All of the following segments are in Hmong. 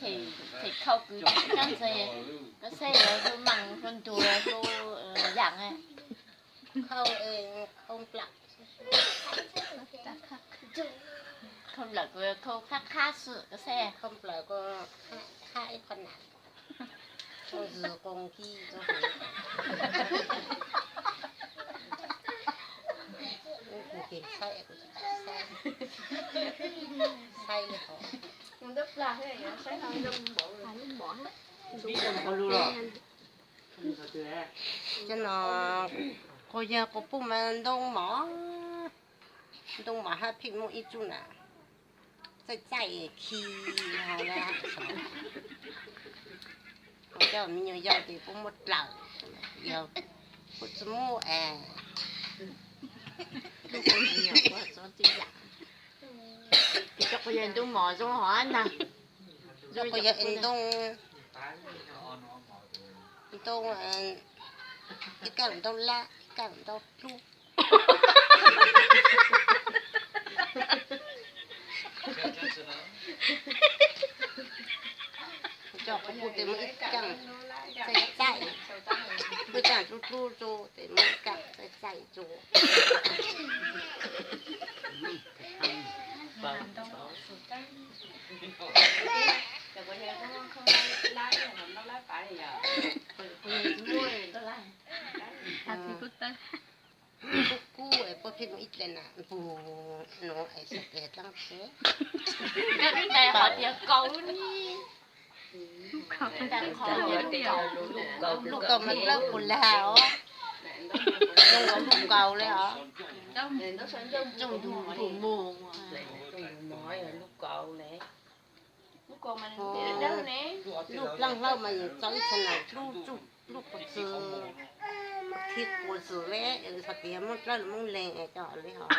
Them khau kwv tsis tshua ntxhais, koj saib yog hlub mas hlub ntuag hlub yam. Khau, khau nplawm, khau nplawm kuv khau qab qab xwb koj saib. Khau nplawm kuv qab ib qho nam, qau zws qau nkig, kuv ces saib, saib li hov. Cov no, qau yawg qau puj mas ntoo mov, ntoo mov haj pheej muaj ib tsuj na, txaij txaij khi hov. Coj me nyuam yaus ces puab muab dlawm, yog puab tsi muaj es. Cov qau yawg ntoo mov zoo hov na. Cov qau yawg ntoo, ntoo, ib kaj ntoo lab, ib kaj ntoo dlub. Coj qau puj tes muaj ib kaj txaij txaij, muaj ib kaj dlub dlub rau tes muaj ib kaj txaij txaij rau. Kub kub es puab pheej muaj ib dlej na npug nuav es xav tias dlaab tsi. Lub kaus mas dlawb puas lag os, zoo lub kaus le os. Lub kaus, lub plaab hlawb mas yeej txaus ib txhia na, lub tsuj lub quas txwv, thib quas txwv le, xav tias muab dlawb los muab leeg coj le hov.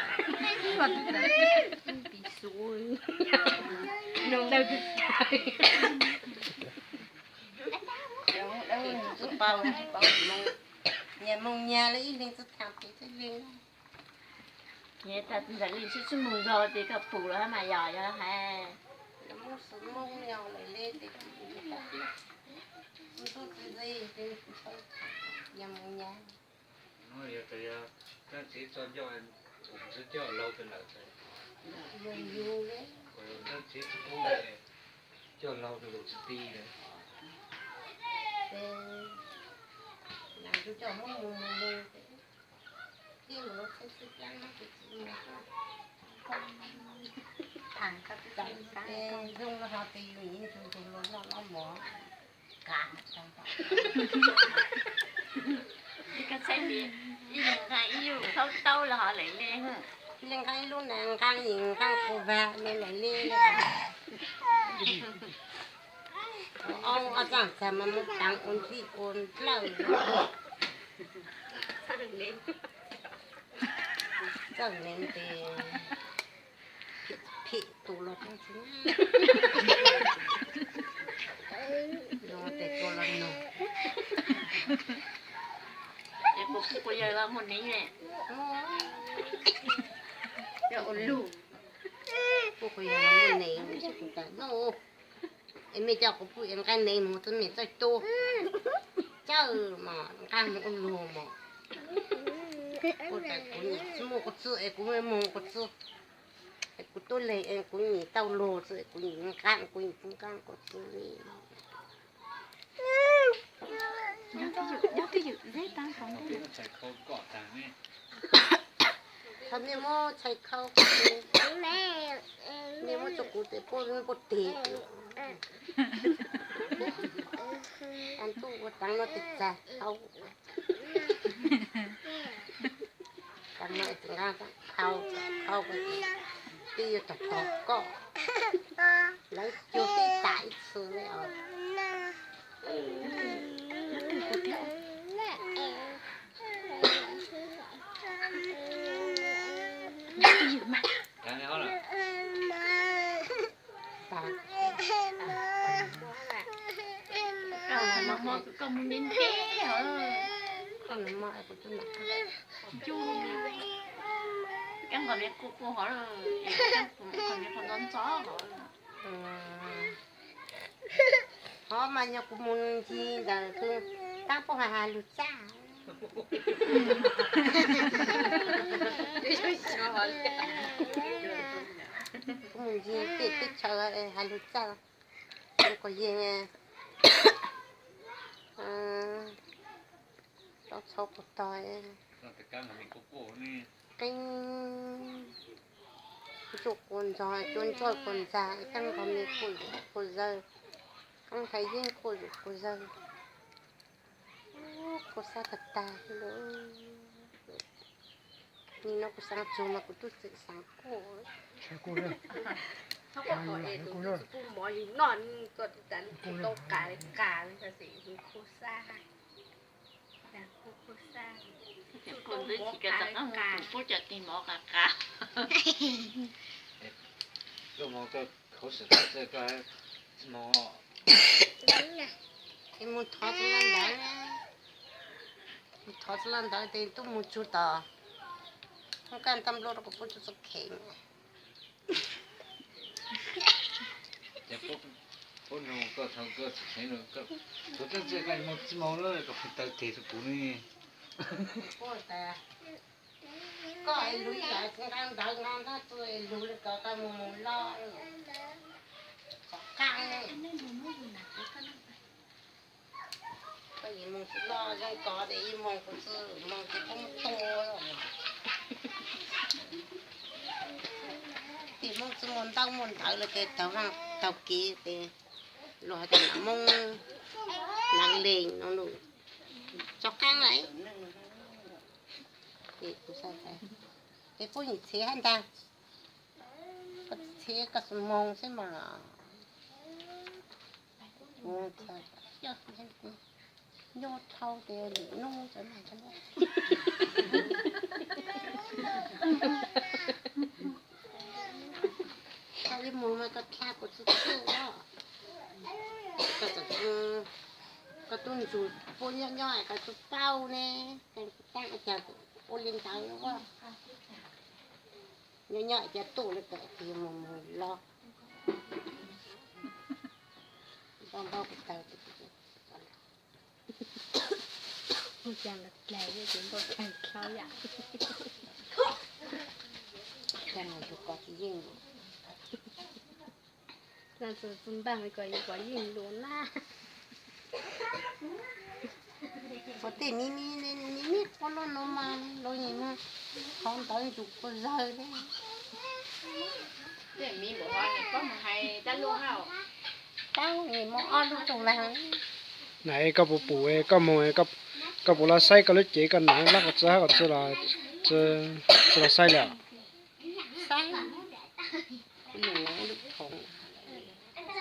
Tsi paub, nyag moog nyag le ib leeg tsi thaam pem txwj leeg. Nyag tas ntxawm li sib sib moog zog ces koj pum los hab mas yog yog hais. Muab xwb moog yog lawm le, ntxub txi ntxi, nyag moog nyag. Yog tas yog dlaab tsi txog ncauj, txog ncauj laug tas lawm tas, moog yug le, dlaab tsi tsi pub, coj laug tas lawm tsi ti lawm. Lam tus coj Hmoob moog moog moog, tij mus lub txheeb txwj dlaab hab tus txiv moog, thaam koj txawj zoo le hov tes yus yeej tug tug luag noj noj mov. Koj txhais tes ib leeg nqaa ib lub thaub taub los hov lawm le. Ib leeg nqaa ib lub na, nqaa yeej nqaa quas vaag le lawm le. Ob txaaj txag mas muab taav ua nplij ua nplawj. Txawj le tes phim tus los tsi, no tes tua los noog. Es puas kuj yawg los muaj neeg ne? Yog ua lug, puj kuj yawg los muaj neeg, es mej coj kuv puj es nqaa neeg moog txug mej txawj tua, txawj mas nqaa moog ua luag mog. Kuv tas kuv nyiam tsi muaj quas txwb es kuv moog quas txwb, es kuv tuab leeg es kuv nyiam tau luag xwb es kuv nyiam nqaa, kuv nyiam tsi nqaa quas txwb li. Thaum mej muab txhais khau, mej muab rua kuv tes puab, puab tes. Taav ntuj ua taav no tes txag khau, taav no tes nqaa khau, khau, tej yuav tog tog koj, lawv cuag teb tas ib txhia le os. Koj mus ntev ntev os, koj mus, koj nqos me qus qus hov, koj nqos me qhov ntxov ntxov hov. Os mas yog kuv mus ncig ntawd kuv tab puab has has lug txaj. Kuv mus ncig tej teb chaws has lug txaj, kuv yeej txhob txhob kuv tog qeeb ntsuj quas ntxog, cua ntsoj quas ntxag, ceeb nqos me quas zawg, qeeb thaiv yeeb quas zuj quas zawg, quas xab tag tag. Nim no kuv xaav txug mas kuv tub txawm xaav quaj. Es mus thov txug laj ntawd, mus thov txug laj ntawd tes tub mus tsuag tod, muab kaj ntaj nplooj rau kuv puab tsuag txug kheev. Puab noog koj thaum koj tsis kheev, kuv txawj txawj koj mus txij moo lawm koj taw tes rau kuv ne. Koj es lug ib yam nqaa ntawv nqaa ntab txug es lug le koj mus mus loj, qhov qaab ne. Koj yim moos tsi loj zoo kod tes ib moos kuv tsi moos tes koj muab tua. Tim Hmoob tsi muaj ntaub muaj ntawv lawm tes taug vaaj taug kev tes luag has tas nam Moob nam lees no lug tso qaab lawm. Ces puab yim txhev hab ntag, koj txhev koj tsi moog xwb mas. Nyob dhau tes lwm nub txawm mag. Koj ib moog mas koj dlha kuv tsi txuj, koj tub ntsuag puab nyob nyob koj tsi paub ne, koj taab caag ua le ntawd ua. Nyob nyob cas tuaj le koj tes moog moog los, npau npau kuv taw. Ua cas los dlaig ces npau taws dlhau yam. Cas mus yug koj tsis yeej. Txug npaag kom yug koj yeej lug na. Ua tej mi mi mi mi quas loj no mas lug yeej moog thov ntawv ntsug quas zawg le. Paub nws moog ob lub rooj vag. Na es koj puas pum, koj moog, koj puas los saib koj lub cev koj nam lab qhov txwb hab qhov txwb, tsi los saib le?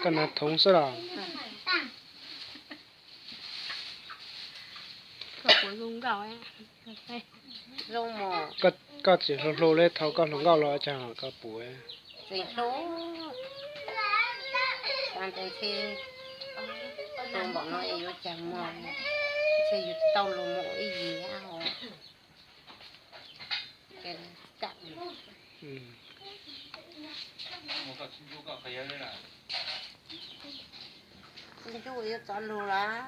Koj nam thoov xwb los? Koj tseem hluas hluas le, thaum koj hluas nkauj los cas koj pum? Tseem hluas, tas ntev thiab, hluas npaum no es yuav cas moog, ntshe yus tau lug moog ib yig hab hov. Txiv ntsuj yuav txov lug lawm.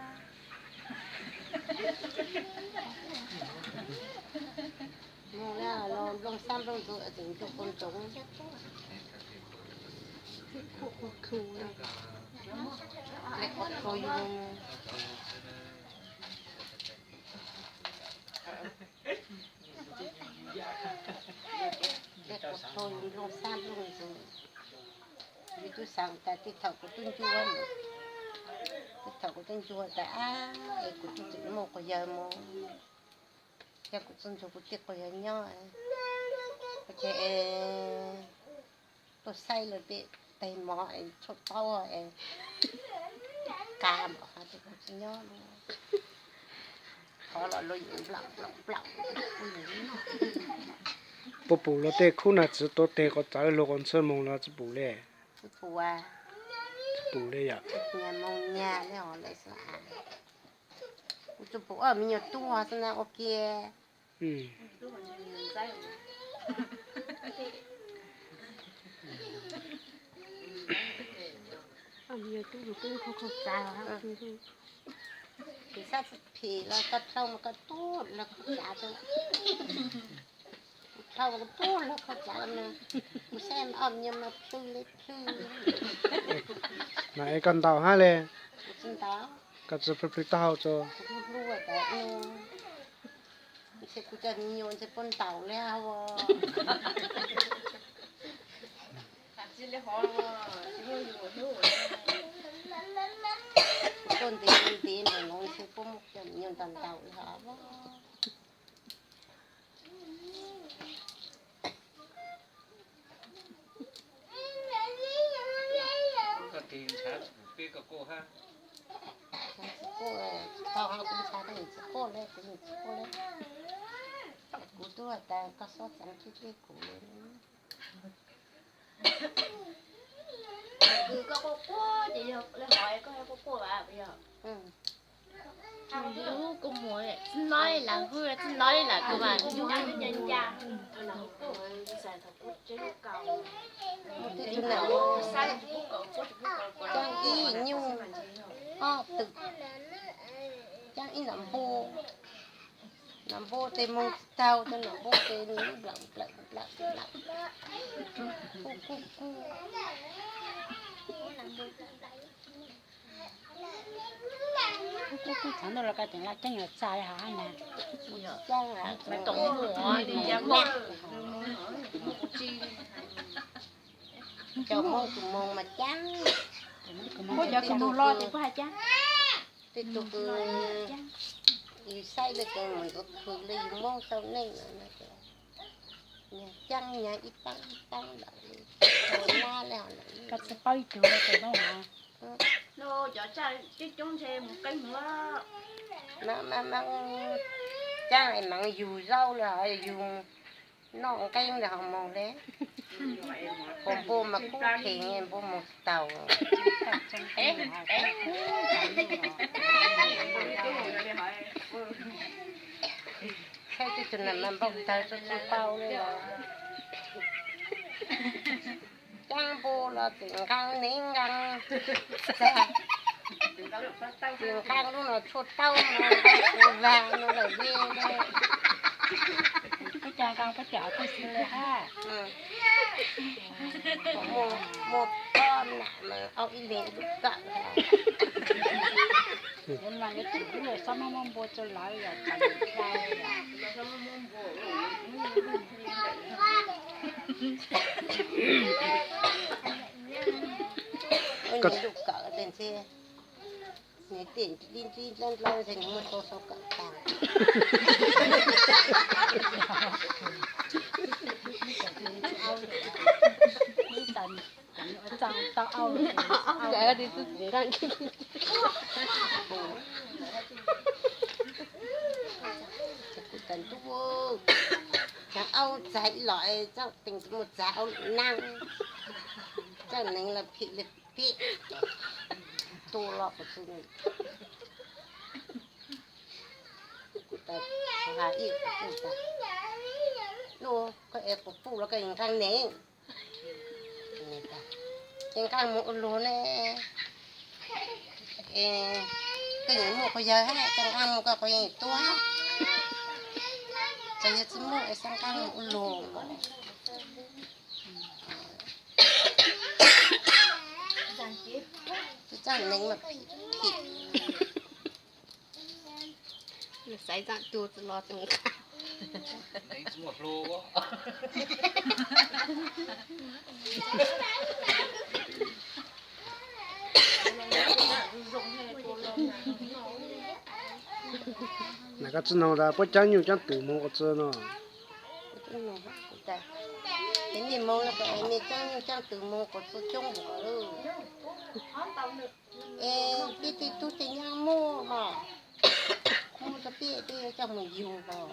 Moog le los nplooj xab nplooj ntxwv txiv ntsuj kua ntsoov. Txhua yus nplooj xab nplooj ntxwv. Yus tub xaav tas tej thaum kuv tub ncuag, tej thaum kuv tub ncuag tas ab es kuv tub tseem muaj quas yawg moog, yog kuv tub ncuag kuv tej quas yawg nyob, ua cas tuaj saib lawv tej teg mov es tshuaj taub es qas npaum hov ces kuv tsis nyob. Thov los luag yeej nplaum nplaum nplaum. Puas pum luag tej khub nam txiv tuav teg quas txawv luag quas ntxhw moog los tsi pum le? Tsi pum le yom. Kuv tsi pum ob me nyuam tub xwb na ua ke. Tus sab tsis phim los koj dhau mas koj tuaj los koj tsav, koj dhau mas koj tuaj los koj tsav no. Kuv saib ob me nyuam mas plhws li plhws. Mas es koj ntaus hab li? Kuv tsis ntaus. Koj tsis plhws plhws taub hau tso? Kuv hlub hlub tas no. Ntshe kuv cov me nyuam ntshe puab ntaus li hab. Tuaj ntev ntev ntawm no ntshe puab muab cov me nyuam ntaus ntaus li hab. Tsis quaj, tsis tau hab kuv ntshav koj tsis quaj li, kuv tsis quaj li. Kuv tub has tas koj xob txeev kiag kiag kuv li. Koj quaj quaj ces yog li hov koj quaj quaj vas puas yog? Kuv mus txij no lawm, txij no lawm kuv mas. Caab ib nyuj, ob twm, caab ib nam npua, nam npua tes moog tsis taug, cov nam npua tes nws lub nplawm nplawm nplawm nplawm, kub kub kub. Tub tub txhav ntuj los koj tseem laj ceeb yuav txaj li hov hab na. Cov Hmoob tus moog mas caab. Puab cov kws moog los ces puab has caab. Tej tug kws yus saib le kws mus ntxuav khw le yus Moob tau neej no, nyag caab nyag ib paab ib paab lawm, tau nab le hov lawm. Koj tsi paub ib tug le kws Moob hov. Caab es maam yug zaub le hov yug noj nqeeb le hov moog le. Kuas npua mas kub kheev npua moog tsis taug. Saib tug nam mas npau tawg tsi tau le. Caab npua los tseem nqaa nev nqaa txag, tseem nqaa lub no tshuaj taub no, nqaa tug vag no lawm le. Puab ca nqaa puab cov koj xwb le hab. Muaj pob nam mas aub ib leeg ib lub kawm. Mas yuav tsum xob muab muab npua rau lawv yom, kom nws dai. Nws lub kawm tes ntshe nws tej nrib nrib dlawb dlawb ntshe nws muaj tau sau kawm tag. Kuv tas ntuj, txav aub txag ib los, txawj teem mus txag aub naab, txawj neev los phim li phim, tua los kuv tsi, kuv tas, kuv has ib kuv puj tas, luj koj es kuv puj los koj yeej nqaa nev, yeej nqaa mus ua luag ne. Koj yeej muaj quas yawg hab, koj nqaa mus koj quas yeej tuab, txawm yog tsi muaj es xaav nqaa mus ua luag. Txawj neev mas phim. Xaiv zaaj tu tsi los tsi mus qha. Nam koj tsi noog tas puab caab nyuj caab twm moog quas txi no. Tes nej moog, nej caab nyuj caab twm moog quas txi coob npaum ko. Es peb tej tub tej nyab muaj mas, muaj rau peb, peb yuav coj mus yug os.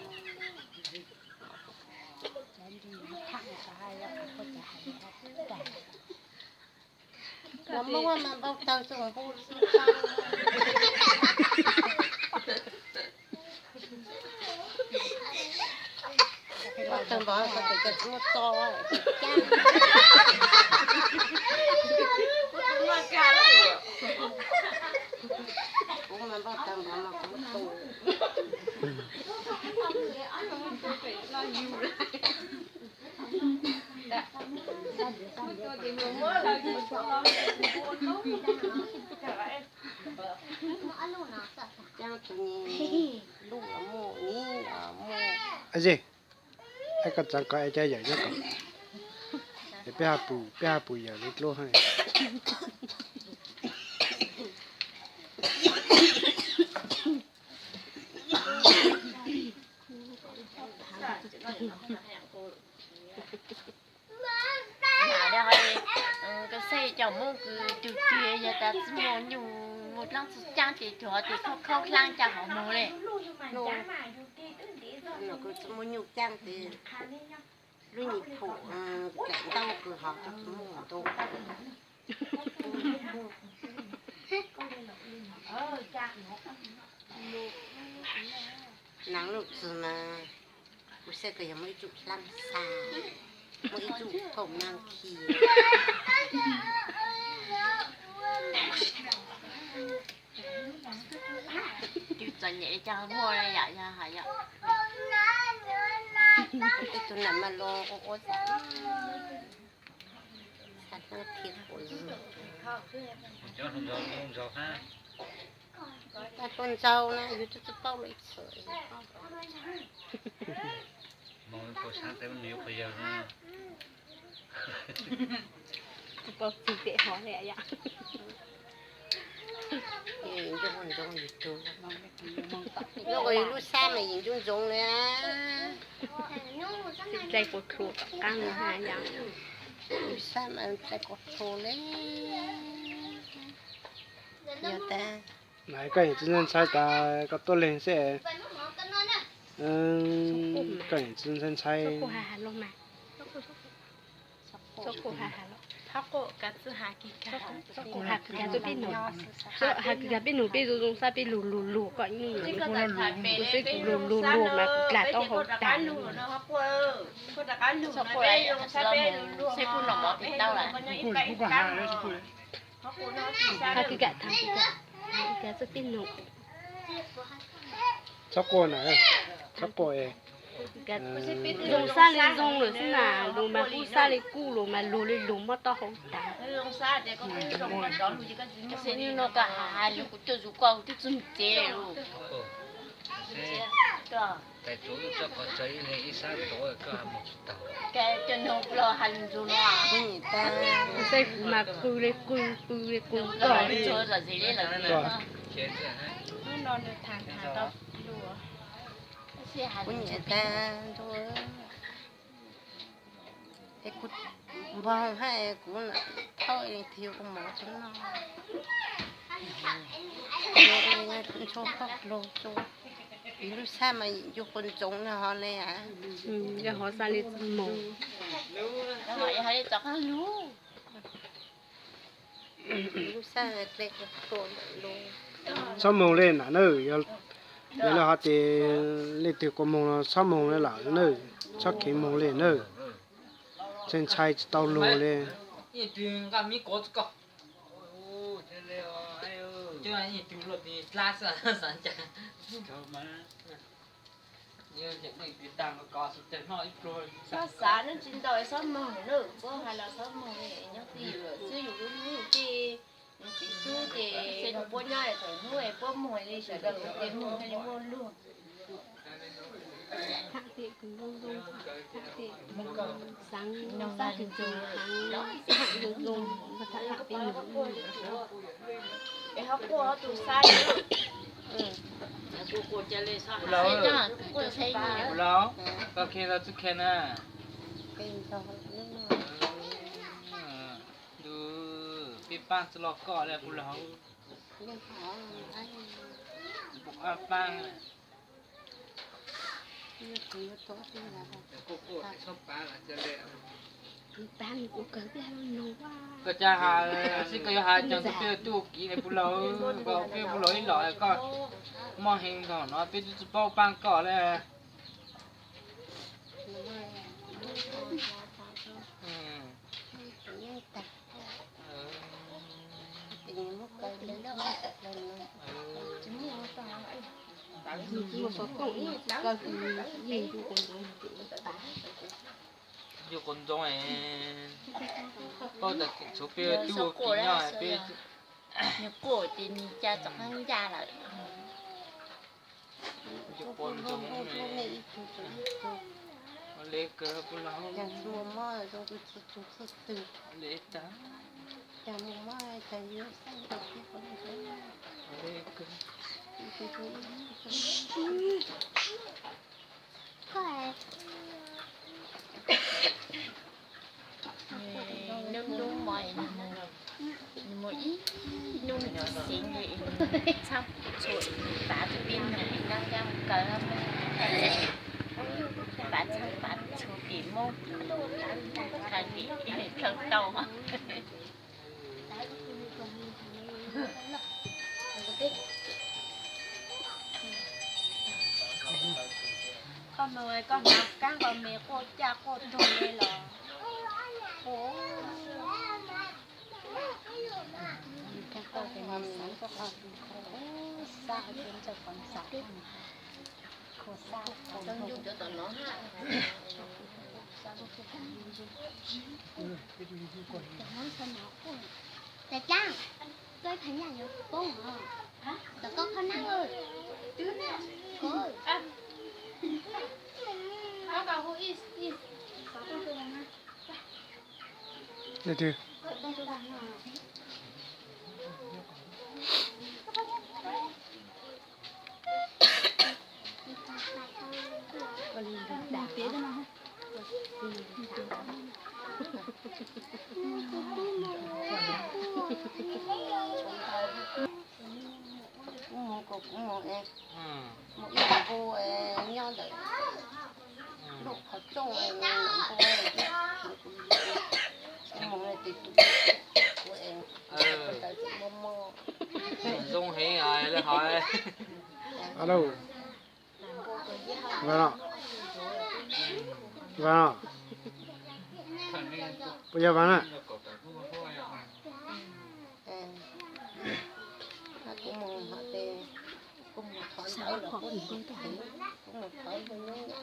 Los muab mas npau taws txug npua xwb. Npau taws npau taws tes cov tsis muaj txo, cab. Aib, koj txeev ko es cov yawm nyob ko, es peb ha pus, peb ha pus yawm li dlub. Koj saib cov Hmoob kws tug twg yog tas tsi muaj nyuj muaj dlaab tsi caab ces tug ho tes khaub khaub hlaab ca hov moog le. Kws tsi muaj nyuj caab tes lub nyuam phum kaim ntaub kws hov tsi muaj ntu. Naav lub txwg mas kuv saib kws yog muaj ib tsuj hlaab xaa, muaj ib tsuj kaum naag khi. Tug txom nyem li cas muaj yom, yog hais yom. Tej tug nam mas los ua ua xav, xav hnub thiab ua. Tag hlua ntsau na yus tub tsi paub lub ib txhis. Tsi paub txug pem hov le yom. Yus ntsoov yus tug, lub ko yus lub sab mas yus ntsoov ntsoov le. Txaij kuv txhua tom qaab no ha yom. Lub sab mas txaij kuv txhua le. Yog tas koj yeej tsi ntshai ntshai tas koj tuaj leeg xwb. Koj yeej tsi ntshai ntshai. Has kag peb nug, has kag peb nug peb zoo zoo sab peb lug lug lug koj ib nub. Kuv xwb kuv lug lug lug mas kuv dlaag tau hauv taag. Has kag, has kag txhob quaj na, txhob quaj. Zoo sab li zoo lawm xwb mas, lug mas kub sab li kub, lug mas lug li lug, muab tau hauv taag. Xwb nub nua koj has has lug kuv cuaj zug koj twb tsi ntsev lug. Kuv saib kuv mas qw li qw, pw li qw koj. Kuv nyiam tas ntuj, es kuv npog hab kuv thaub leej twg yuav ua mov rua noj. Ntshua pog lug rua, ib lub sab mas yus quas ntsoov le hov le. Yog hov xaav le tsi moog. Txhob moog le nam nawb, yog le hov tes leej twg kua moog no txhob moog le lawm nawb, txhob kheev moog le nawb, ntshai ntshai tsi tau lug le. Txhob xav nub tsi ntau, txhob moog nawb, puab has los txhob moog, nyob twj ywm xwb, yus lub hnub ces txiv xub ces puab nyob thaum hnub es puab moog li sawv daws tes moog thiaj li muaj luag. Kuv laug, koj kheev tau tsi kheev na? Ntuj, peb paab tsi lug koj le kuv laug. Paab. Koj ca has, sib koj yuav has cov ntawd peb tuaj kiv le puj laug, koj peb puj laug ib los koj mob heev nkaus no peb twb tsi paub paab koj le. Mus xov tooj ib kaw tus yeej ncu quav ntxoov. Ncu quav ntxoov es, koj tas tshuav peb tub ua kiv nyob peb. Nws quaj ces nws cas txom qab ncaj lawm. Ncu quav ntxoov, ua le kawg puas laug. Le tag. Ua le kawg. Nws hnub hnub mo nws mus ib hnub nws tsis xeev li, txhab txhua pav tus pib nug pib nab yab mus kaw, pav txhab pav txhua tim Hmoob, thaum li thaum tau. Koj mus koj hnav kab nqos me quaj caj quaj tuag li los. Cov Caab, koj ib phav nyaj yuav poob os. Cov koj qhov nab. Kuv mus kom kuv mus es, mus ib npu es nyob ntawm lub qhov rooj es npu es, kuv mus es tus kuv es, kuv tawm tsis muaj mov. Zoo heev li hov. Alo. Vas no. Vas no. Puas yog vas na? Kuv mus hov tes, kuv mus thov ntawv los kuv, kuv mus thov npawj nyob nyam.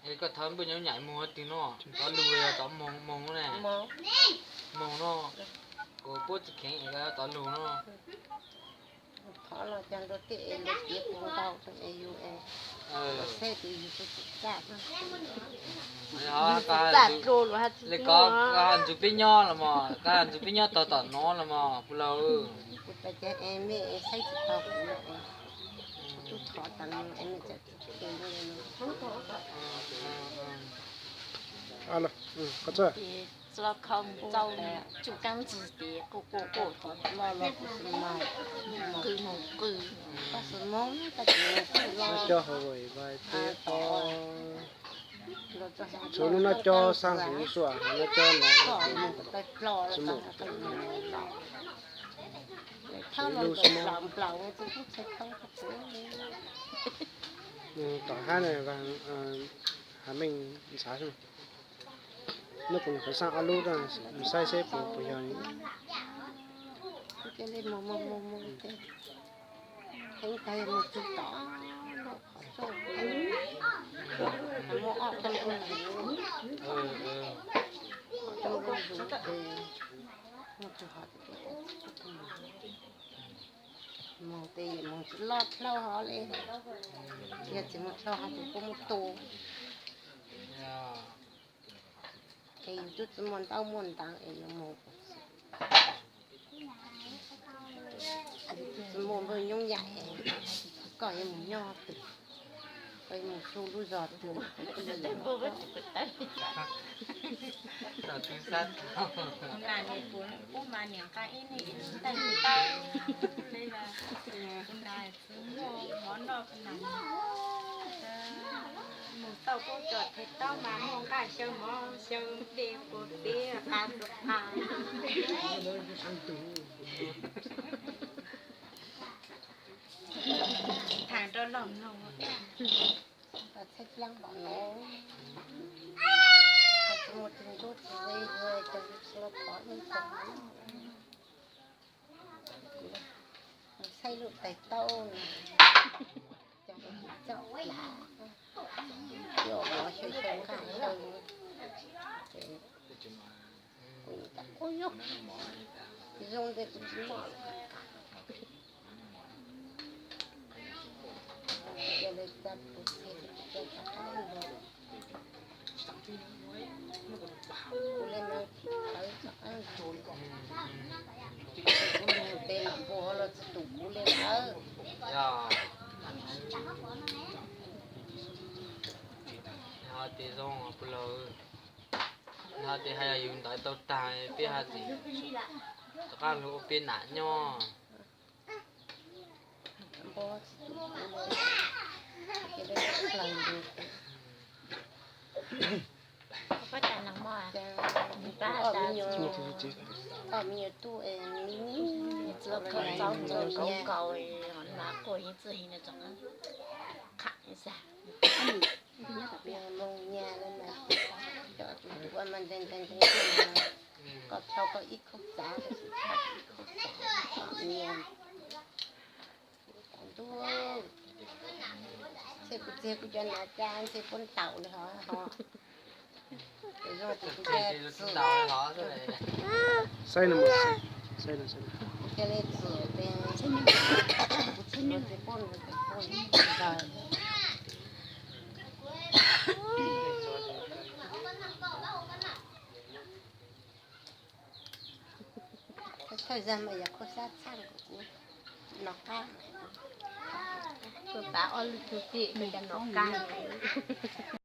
Es koj thov npawj nyob nyam mus twg no? Thov lug los thov moog, moog ne? Moog no. Kuv puab tsi kheev es thov lug no. Thov los caag rua tej es lug piav kuv nkaus es yus es saib tes yus tsi txaj. Li ko koj ntxuav peb nyob los mas, koj ntxuav peb nyob tog tom no los mas puj laug. Kuv tas ces es mej es saib tsi tau kuv, kuv tub thov tas no es mej txawm tsi kheev li no. Txuj loj khau mus txauj tsuj kaab ntxig ces quaj quaj quaj, qw mus qw. Cov Hawaii vais peb ob, txhua lub nab cov saab huv suaj, nab cov no tsi mus. Lub xwb, tom hab na, Hav Meej ntxhab xwb. Nub kuv mus qhov saab ob lub, saib seb puas yog. Heev tag yog mus txug tom lub qhov rooj, muaj ob tug npawg zuv, ob tug npawg zuv ces mus txug hov, mus tes mus tsis loj dlhau hov li, yog tsis mus dlhau hov ces puab muab tua. Es yus tub tsi muaj ntaub muaj ntawv es yuav mus, yus tub tsi muaj npawj nyoob yam es koj yuav mus nyob twg, koj yuav mus su lub zog twg. Kuv nam niam kuv pub mas niam nqa ib niag ib lub ntaij tawb, kuv nam tsi muaj mov noj, kuv nam mus tau kuj tso thaiv taub mas muaj nqaj xyaw mov xyaw npe quav txiv qa txi qa. Thaam rau los mloog, txhaj dlaab npaum no, tsi muaj tug ntsuj tsi ze, yog cov tsi los thov ib tug. Ib lub tais taub no, coj txoj lam, coj mov xyaw xyaw nqaij xyaw, ces kuv yeej tias, ub yog, zoo ntshe kuv tsis mos. Cia li tsa tus txiv, cia li tsa qab los, kuv li no tsis tawv tsis qab, kuv li tes los puas los tsis tus kuv li lawm. Yog tias zoo puas laus, yog tias hais yog yus ntawd tau tag peb hais tias rov qab los ua peb nam nyob. Ua cas no mog, ua me nyuam tub, kaus mas kuj yeej txwj heev, qham xav mus nyas no mas, coj tus ua mas ntees ntees ntees, koj dhau koj ib khub txav, ib khub txav, nyias ntuj, ntshe kuv txiag kuv cov nas cas ntshe puab ntaus li hov ho. Saib no, saib no, saib no. Cia li txwm tes, kuv txhib nej tes poj ntawd. Thawj zag mas yog khuj sab txhaj kuv, kuv noj qab. Kuv tav ob lub tug tim kuv cov noj qab.